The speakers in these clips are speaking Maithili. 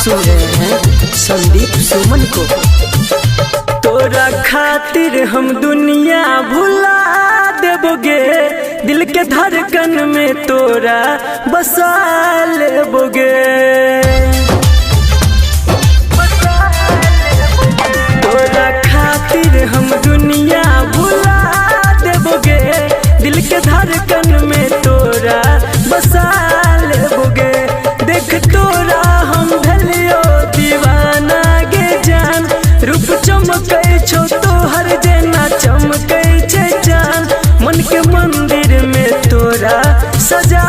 सुन रहे हैं संदीप सुमन को। तोरा खातिर हम दुनिया भुला देबोगे, दिल के धड़कन में तोरा बसा लेबोगे। तोरा खातिर हम दुनिया भुला देबोगे, दिल के धड़कन में तोरा बसा लेबोगे। देख तोरा हम भेलियो दीवाना गे जान, रूप चमकै छौ तोहर जेना चमकै छै चान। मन के मंदिर में तोरा सजा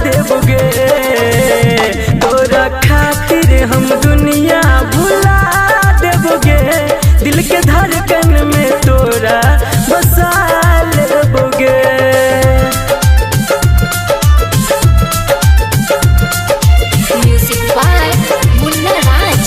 देबोगे। तोरा खातिर हम दुनिया भुला देबोगे, दिल के धड़कन में तोरा बसा लेबोगे। Music by Munna Raj.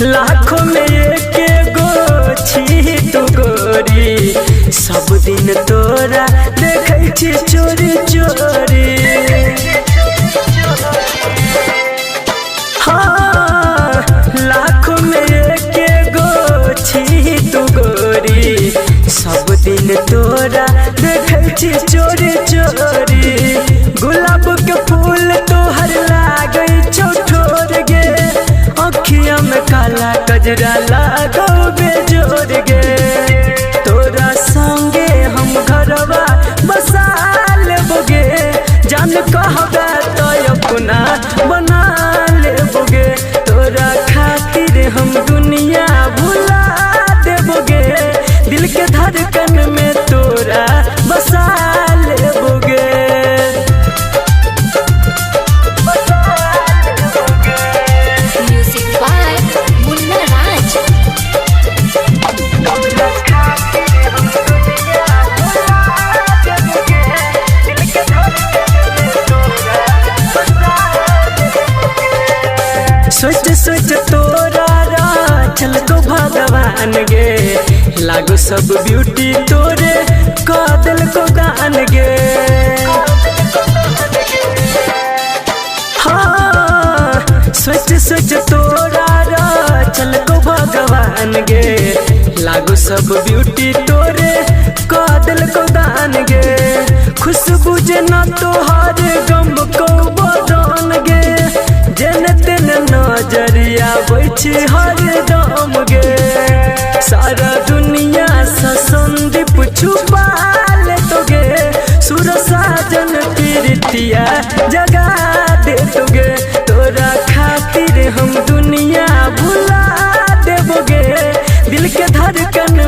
लाखों में एक गो छी तू गोरी, सब दिन तोरा देखै छी चोरी चोरी। हाँ, लाखों में एक गो छी तू गोरी, सब दिन तोरा देखै छी चोरी चोरी। गुलाब के फूल तोहर लागै छौ ठोर गे, अखिया में काला कजरा लागो बेजोर गे। तोरा संगे हम घरवा बसा लेबोगे, जान कहबे तो अपना बना लेबोगे। तोरा खातिर हम दुनिया भुला देबोगे, दिल के धड़कन में तोरा बसा लेबोगे। Music by Munna Raj. सोच सोच तोरा चल को भगवान गे, लागो सब ब्यूटी तोरे कादल को दान गे। हाँ, सोच सोच तोरा चल को भगवान गे, लागो सब ब्यूटी तोरे कादल को दान गे। खुशबू जना तोहार गम को बदान गे, जेन तेन नजरिया बैठी हर दम गे। सारा दुनिया से संदीप छुपा ले तोगे, सुर साजन प्रीतिया जगा दे तोगे। तोरा खातिर हम दुनिया भुला देबोगे, दिल के धड़कन